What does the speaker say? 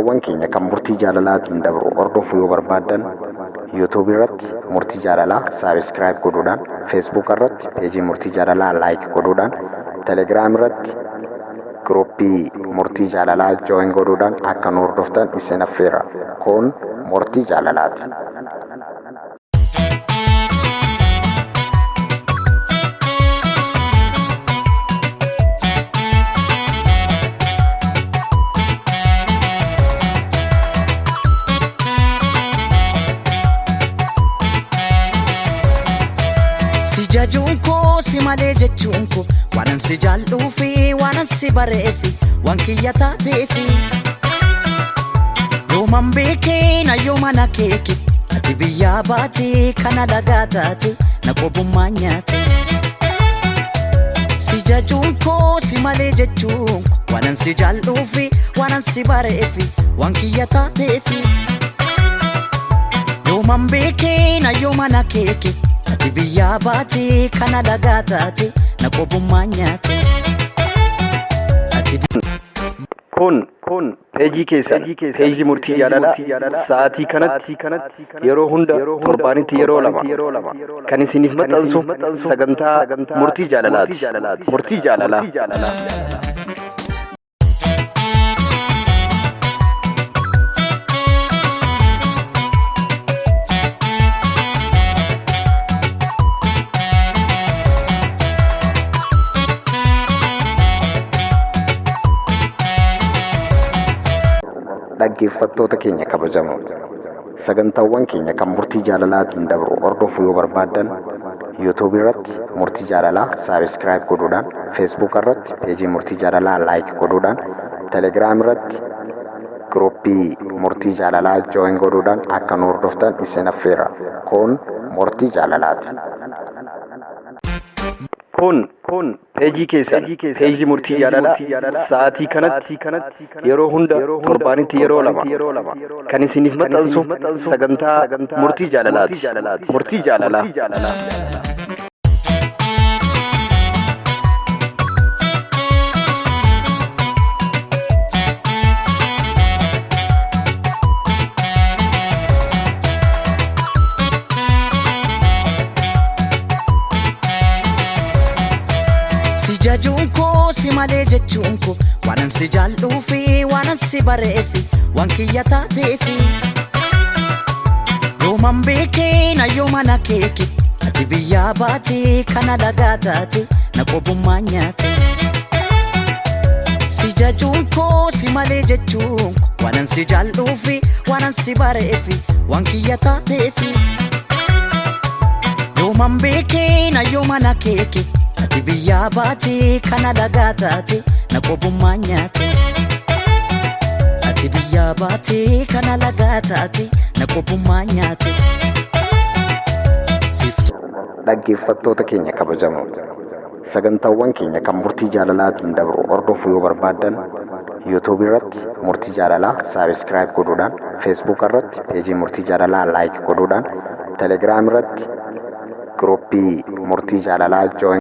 Sagantaawwan keenya kan murtii jaalalaatiin dabru hordofuu yoo barbaaddan, YouTube irratti Murtii Jaalalaa subscribe godhuudhaan, Facebook irratti peejii Murtii Jaalalaa like godhuudhaan, Telegram irratti giruuppii Murtii Jaalalaa join godhuudhaan akka nu hordoftan isin affeerra. Kun Murtii Jaalalaati. Si jajuun koo si malee jechuun koo, waanan si jaalluufi, waanan si bareefi, waan kiyya taateefi. Yooman beekee na yooma na keeke, ati biyyaa baate kana lagaa taate, na qobummaa nyaate. Si jajuun koo si malee jechuun koo, waanan si jaalluufi, waanan si bareefi, waan kiyya taateefi. Yooman beekee na yooma na keeke, ati biyyaa baate kana lagaa taate, na qobummaa nyaate. Ati Kun peejii keessan, peejii Murtii Jaalalaa, sa'aatii kanatti yeroo hunda torbaanitti yeroo 2 kan isiniif maxxansu sagantaa Murtii Jaalalaati. Murtii Jaalalaa. Dhaggeeffattoota keenya kabajamoo, sagantaawwan keenya kan murtii jaalalaatiin dabru hordofuu yoo barbaaddan, YouTube irratti Murtii Jaalalaa subscribe godhuudhaan, Facebook irratti peejii Murtii Jaalalaa like godhuudhaan, Telegram irratti giruuppii Murtii Jaalalaa join godhuudhaan akka nu hordoftan isin affeerra. Kun Murtii Jaalalaati. Kun peejii keessan, peejii Murtii Jaalalaa, sa'aatii kanatti yeroo hunda torbaanitti yeroo 2 kan isiniif maxxansu sagantaa Murtii Jaalalaati. Murtii Jaalalaa. Si jajuun koo si malee jechuun koo, waanan si jaalluufi, waanan si bareefi, waan kiyya taateefi. Yooman beekee na yooma na keeke, ati biyyaa baate kana lagaa taate, na qobummaa nyaate. Si jajuun koo si malee jechuun koo, waanan si jaalluufi, waanan si bareefi, waan kiyya taateefi. Yooman beekee na yooma na keeke, ati biyyaa baate kana lagaa taate, na qobummaa nyaate. Ati biyyaa baate kana lagaa taate, na qobummaa nyaate. Siif Dhaggeeffattoota keenya kabajamoo, sagantaawwan keenya kan murtii jaalalaatiin dabru hordofuu yoo barbaaddan, YouTube irratti Murtii Jaalalaa subscribe godhuudhaan, Facebook irratti peejii Murtii Jaalalaa like godhuudhaan, Telegram irratti giruuppii Murtii Jaalalaa join